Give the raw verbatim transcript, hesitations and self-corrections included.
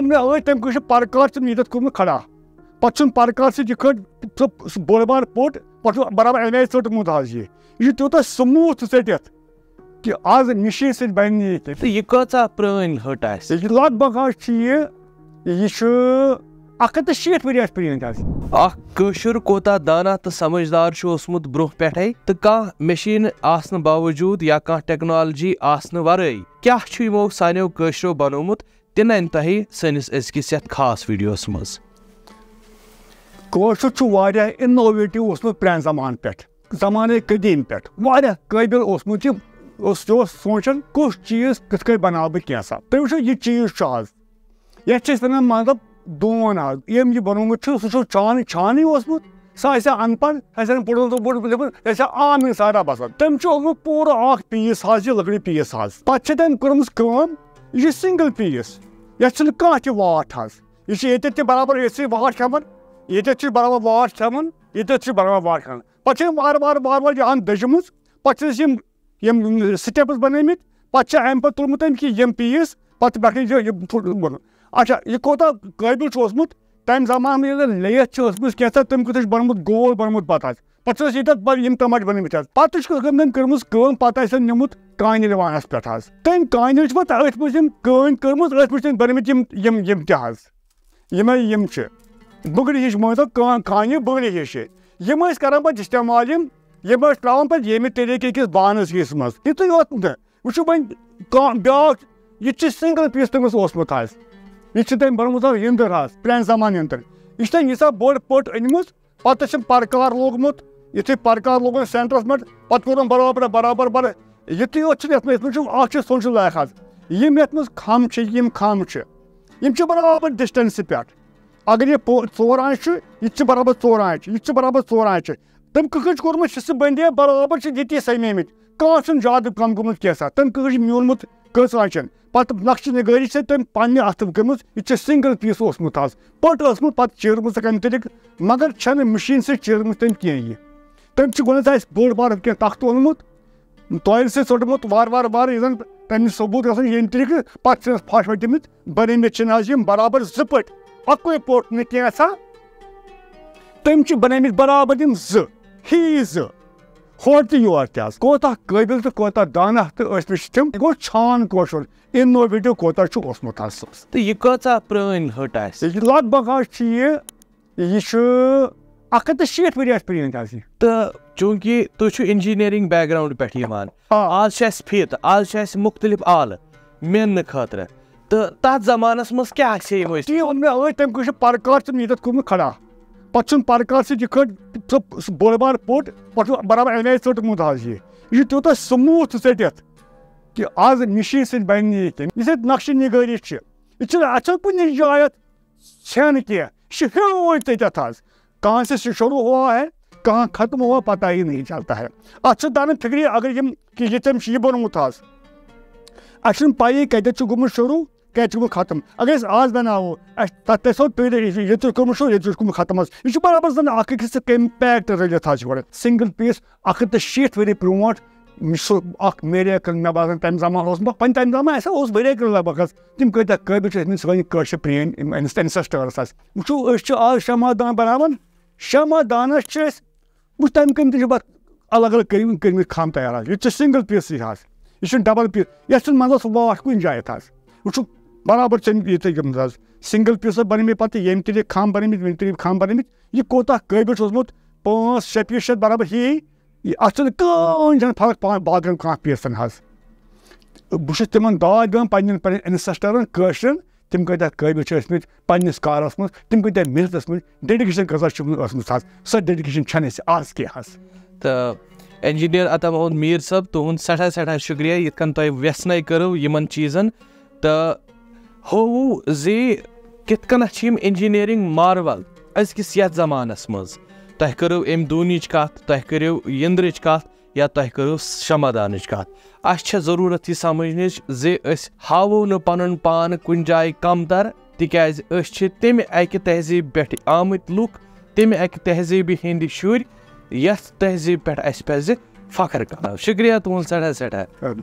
یِمن ٲسۍ تَمہِ کٲنٛسہِ پرکار چھُنہٕ ییٚتٮ۪تھ کوٚرمُت کھڑا۔ پتہٕ چھُنہٕ پرکار سۭتۍ یہِ کھٔٹ سُہ، سُہ بوٚڑ بار پوٚٹ، پتہٕ چھُ برابر اَمہِ آیہِ ژوٚٹمُت حظ یہِ۔ یہِ چھُ تیوٗتاہ smooth ژٔٹِتھ کہِ آز مِشیٖن سۭتۍ بنہِ نہٕ یہِ کینٛہہ۔ تہٕ یہِ کۭژاہ پرٛٲنۍ ۂٹ آسہِ؟ یہِ لگ بگ حظ چھِ یہِ، یہِ چھُ اَکھ ہَتھ تہٕ شیٖٹھ ؤری آسہِ پرٛٲنۍ حظ۔ اکھ کٲشُر کوٗتاہ دانا تہٕ سمجھدار چھُ اوسمُت برٛونٛہہ پٮ۪ٹھَے، تہٕ کانٛہہ مِشیٖن آسنہٕ باوجوٗد یا کانٛہہ ٹیکنالوجی آسنہٕ ورٲے کیٛاہ چھُ یِمو سانیو کٲشرو بنوومُت، تہِ نَنہِ تۄہہِ سٲنِس أزکِس یَتھ خاص ویٖڈیوَس منٛز۔ کٲشُر چھُ واریاہ innovative اوسمُت پرٛانہِ زمانہٕ پٮ۪ٹھ، زمانَے قدیٖم پٮ۪ٹھ واریاہ قٲبِل اوسمُت یہِ، اوس، یہِ اوس سونٛچان کُس چیٖز کِتھ کٔنۍ بناوٕ بہٕ کینٛژھا۔ تُہۍ وٕچھِو یہِ چیٖز چھُ آز، یَتھ چھِ أسۍ وَنان مطلب ڈون آز، ییٚمۍ یہِ بنوومُت چھُ سُہ چھُ چھانٕے، چھانٕے اوسمُت، سُہ آسہِ ہا اَن پَڑھ، سُہ آسہِ ہا نہٕ پوٚرمُت، پوٚرمُت لیوٚکھمُت، سُہ آسہِ ہا عام اِنسان آسان۔ تٔمۍ چھُ اوٚنمُت پوٗرٕ اَکھ piece حظ یہِ لٔکرِ piece حظ۔ پَتہٕ چھِ تٔمۍ کٔرمٕژ کٲم، یہِ چھُ single piece، یَتھ چھُنہٕ کانٛہہ تہِ واٹھ حظ۔ یہِ چھُ ییٚتٮ۪تھ تہِ برابر یِژھٕے واٹھ کھٮ۪وان، ییٚتٮ۪تھ چھُ برابر واٹھ کھٮ۪وان، ییٚتٮ۪تھ چھُ برابر واٹھ کھٮ۪وان۔ پَتہٕ چھِ یِم وارٕ وارٕ وارٕ وارٕ یہِ اَن دٔجمٕژ، پَتہٕ چھِ أسۍ یِم، یِم steps بَنٲومٕتۍ، پَتہٕ چھِ اَمہِ پَتہٕ تُلمُت أمۍ کہِ یِم piece، پَتہٕ پٮ۪ٹھٕ یہِ، یہِ پھُٹ-، بَنُن۔ اچھا، یہِ کوٗتاہ قٲبِل چھُ اوسمُت، تَمہِ زمانہٕ ییٚلہِ زَن لیتھ چھِ ٲسمٕژ کینٛژھا، تَمہِ خٲطرٕ چھُ بَنومُت گول بَنومُت پَتہٕ حظ۔ پَتہٕ چھِ أسۍ ییٚتٮ۪تھ پَتہٕ یِم تَمَچ بَنٲومٕتۍ حظ۔ پَتہٕ چھُ تٔمۍ کٔرمٕژ کٲم، پَتہٕ آسہِ تٔمۍ نیوٗمُت کانِلۍ وانَس پٮ۪ٹھ حظ۔ تٔمۍ کانِلۍ چھِ پَتہٕ أتھۍ منٛز یِم کٲنۍ کٔرمٕژ، أتھۍ منٛز چھِ تٔمۍ بَنٲومٕتۍ یِم، یِم، یِم تہِ حظ۔ یِمَے یِم چھِ بٕگرِ ہِش، مٲنۍ تو کا-، کانہِ بٕگرِ ہِش چھِ۔ یِم ٲسۍ کَران پَتہٕ استعمال یِم، یِم ٲسۍ ترٛاوان پَتہٕ ییٚمہِ طریٖقہٕ أکِس بانَس ہِس منٛز۔ یُتُے یوت نہٕ، وٕچھِو وۄنۍ کانٛہہ بیٛاکھ، یہِ تہِ چھِ single piece تٔمِس اوسمُت حظ۔ یہِ چھِ تٔمۍ بَنومُت حظ یِندٕر حظ، پرٛانہِ زمانہٕ یِندٕر۔ یہِ چھِ تٔمۍ ییٖژاہ بٔڑ پٔٹ أنمٕژ، پَتہٕ چھِم پَرکار لوگمُت، یُتھُے پَرکار لوگُن centreس منٛز، پَتہٕ کوٚرُن برابر، برابر، برابر۔ یُتُے یوت چھِنہٕ یَتھ منٛز، یَتھ منٛز چھُ اَکھ چیٖز سونٛچُن لایق حظ۔ یِم یَتھ منٛز کھَم چھِ، یِم کھَم چھِ، یِم چھِ برابر distance پٮ۪ٹھ۔ اگر یہِ پو-، ژور آنٛچہِ چھُ، یہِ تہِ چھِ برابر ژور آنٛچہِ، یہِ تہِ چھِ برابر ژور آنٛچہِ۔ تٔمۍ کِتھ کٔنۍ چھُ کوٚرمُت حصہٕ بندی برابر چھِ ییٚتی سَمیمٕتۍ۔ کانٛہہ چھُنہٕ زیادٕ کم گوٚمُت کینٛژھا۔ تٔمۍ کِتھ کٔنۍ چھُ میوٗنمُت کٔژ آنٛچَن۔ پَتہٕ نقشہٕ نِگٲری چھِ تٔمۍ پنٛنہِ اَتھٕ کٔرمٕژ، یہِ چھِ single piece اوسمُت حظ۔ پٔٹ ٲسمٕژ پَتہٕ چیٖرمٕژ اَمہِ طریٖقہٕ، مگر چھَنہٕ مِشیٖن سۭتۍ چیٖرمٕژ تٔمۍ کینٛہہ یہِ۔ تٔمۍ چھُ گۄڈٕنٮ۪تھ اَسہِ بوٚڑ بارٕ کینٛہہ تَختہٕ اوٚنمُت، تویلہِ سۭتۍ ژوٚٹمُت وارٕ وارٕ وارٕ، یُس زَن تَمہِ نِش ثوبوٗت گژھان ییٚمہِ طریٖقہٕ پَتہٕ چھِ اَسہِ پھَش وَتہِ دِمٕتۍ، بَنٲومٕتۍ چھِنہٕ حظ یِم برابر زٕ پٔٹۍ، اَکُے پوٚٹ نہٕ کینٛہہ سا۔ تٔمۍ چھِ بَنٲومٕتۍ برابر یِم زٕ، ہی زٕ، ہورٕ تہِ یورٕ تہِ حظ۔ کوتاہ قٲبِل تہٕ کوتاہ دانہ تہٕ ٲسۍ مٕتۍ چھِ تِم۔ گوٚو چھان کٲشُر، innovative کوتاہ چھُ اوسمُت حظ سُہ۔ تہٕ یہِ کۭژاہ پرٛٲنۍ ۂٹ آسہِ؟ یہِ لگ بگ حظ چھِ یہِ، یہِ چھُ اَکھ ہَتھ تہٕ شیٖٹھ ؤری آسہِ پرٛٲنۍ حظ یہِ۔ تہٕ چوٗنٛکہِ تُہۍ چھِو engineering background پٮ۪ٹھ یِوان، آ۔ آز چھِ اَسہِ فیٖتہٕ، آز چھِ اَسہِ مُختٔلِف آلہٕ میننہٕ خٲطرٕ۔ تہٕ تَتھ زمانَس منٛز کیٛاہ آسہِ ہے یِم ٲسۍ؟ تی ووٚن مےٚ، ٲدۍ تَمہِ کُے چھُ پَرکار چھُنہٕ ییٚتٮ۪تھ کوٚرمُت کھڑا۔ پَتہٕ چھُنہٕ پَرکار سۭتۍ یہِ کھٔٹ، سُہ، سُہ بوٚڑ بار پوٚٹ، پَتہٕ چھُ برابر اَمہِ آیہِ ژوٚٹمُت حظ یہِ۔ یہِ چھُ تیوٗتاہ smooth ژٔٹِتھ کہِ آز مِشیٖن سۭتۍ بَنہِ نہٕ یہِ کینٛہہ۔ یُس ییٚتہِ نقشہٕ نِگٲری چھِ، یہِ چھِنہٕ اَتھ چھَنہٕ کُنہِ جایہِ اَتھ ژھٮ۪ن کینٛہہ، یہِ چھِ ہیوٗ تہِ تَتھ حظ۔ کہاں سے شروع ہوا ہے، کہاں ختم ہوا، پتہ ہی نہیں چلتا ہے۔ اَتھ چھُ تَران فِکرِ، اگر یِم کہِ ییٚتٮ۪ن چھُ یہِ بوٚنمُت حظ، اَسہِ چھُنہٕ پَیی کَتٮ۪تھ چھُ گوٚمُت شروع، کَتہِ چھُ گوٚمُت ختم۔ اگر أسۍ آز بَناوو، اَسہِ تَتھ تَتہِ سو پیٖرِ ییٚتہِ چھُ گوٚمُت شروع، ییٚتہِ چھُ گوٚمُت ختم حظ۔ یہِ چھُ برابر زَن اَکھ أکِس سۭتۍ compact رٔلِتھ حظ چھُ گۄڈٕ۔ Single piece اَکھ ہَتھ تہٕ شیٖٹھ ؤری برونٛٹھ، یہِ چھُ اَکھ miracle، مےٚ باسان تَمہِ زمانہٕ اوس، وۄنۍ تَمہِ زمانہٕ اَسہِ اوس ؤریَے کٔرِتھ لگ بھگ حظ۔ تِم کۭتیٛاہ قٲبِل چھِ ٲسۍ مٕتۍ سٲنۍ کٲشِرۍ پرٛٲنۍ یِم ancestors اَسہِ۔ وٕچھِو، أسۍ چھِ آز شمع دان بَناوان، شمع دانَس چھِ أسۍ، وٕچھ، تَمہِ کِنۍ تہِ چھِ پَتہٕ الگ الگ کٔرۍ-، کٔرۍمٕتۍ خام تیار حظ۔ یہِ چھِ single piece یہِ حظ، یہِ چھُنہٕ double piece، یَتھ چھُنہٕ منٛزَس واٹھ کُنہِ جایہِ یَتھ حظ۔ وٕچھِو، برابر چھِ أمۍ ییٚتہِ یِم حظ single piece بَنٲومٕتۍ، پَتہٕ ییٚمہِ طریٖقہٕ خام بَنٲومٕتۍ، ییٚمہِ طریٖقہٕ خام بَنٲومٕتۍ۔ یہِ کوٗتاہ قٲبِل چھُ اوسمُت، پانٛژھ شےٚ piece چھِ اَتھ برابر ہی۔ یہِ، اَتھ چھُنہٕ کٕہٕنۍ چھَنہٕ فرق پٮ۪وان باقیَن کانٛہہ pieceن حظ۔ بہٕ چھُس تِمَن داد دِوان، پنٛنٮ۪ن، پنٛنٮ۪ن ancestorن، کٲشرٮ۪ن، تِم کۭتیٛاہ قٲبِل چھِ ٲسۍمٕتۍ پنٛنِس کارَس منٛز، تِم کۭتیٛاہ محنتَس منٛز، dedication کۭژاہ چھِ ٲسمٕژ حظ۔ سۄ dedication چھَنہٕ اَسہِ آز کینٛہہ حظ۔ تہٕ engineer عطا محمد میٖر صٲب، تُہُنٛد سٮ۪ٹھاہ سٮ۪ٹھاہ شُکریہ، یِتھ کٔنۍ تۄہہِ وٮ۪ژھنَے کٔرٕو یِمَن چیٖزَن تہٕ ہووُ زِ کِتھ کٔنٮ۪تھ چھِ یِم engineering marvel أزکِس یَتھ زمانَس منٛز۔ تۄہہِ کٔرٕو أمۍ دوٗنِچ کَتھ، تۄہہِ کٔرِو یِندرٕچ کَتھ، یا تۄہہِ کٔرٕو شمع دانٕچ کَتھ۔ اَسہِ چھےٚ ضروٗرت یہِ سمجھنٕچ زِ أسۍ ہاوو نہٕ پَنُن پان کُنہِ جایہِ کمتر، تِکیٛازِ أسۍ چھِ تَمہِ اَکہِ تہذیٖبہِ پٮ۪ٹھ آمٕتۍ لُکھ، تَمہِ اَکہِ تہذیٖبہِ ہٕنٛدۍ شُرۍ، یَتھ تہذیٖبہِ پٮ۪ٹھ اَسہِ پَزِ فخر کرُن۔ شُکریہ تُہُنٛد سٮ۪ٹھاہ سٮ۪ٹھاہ۔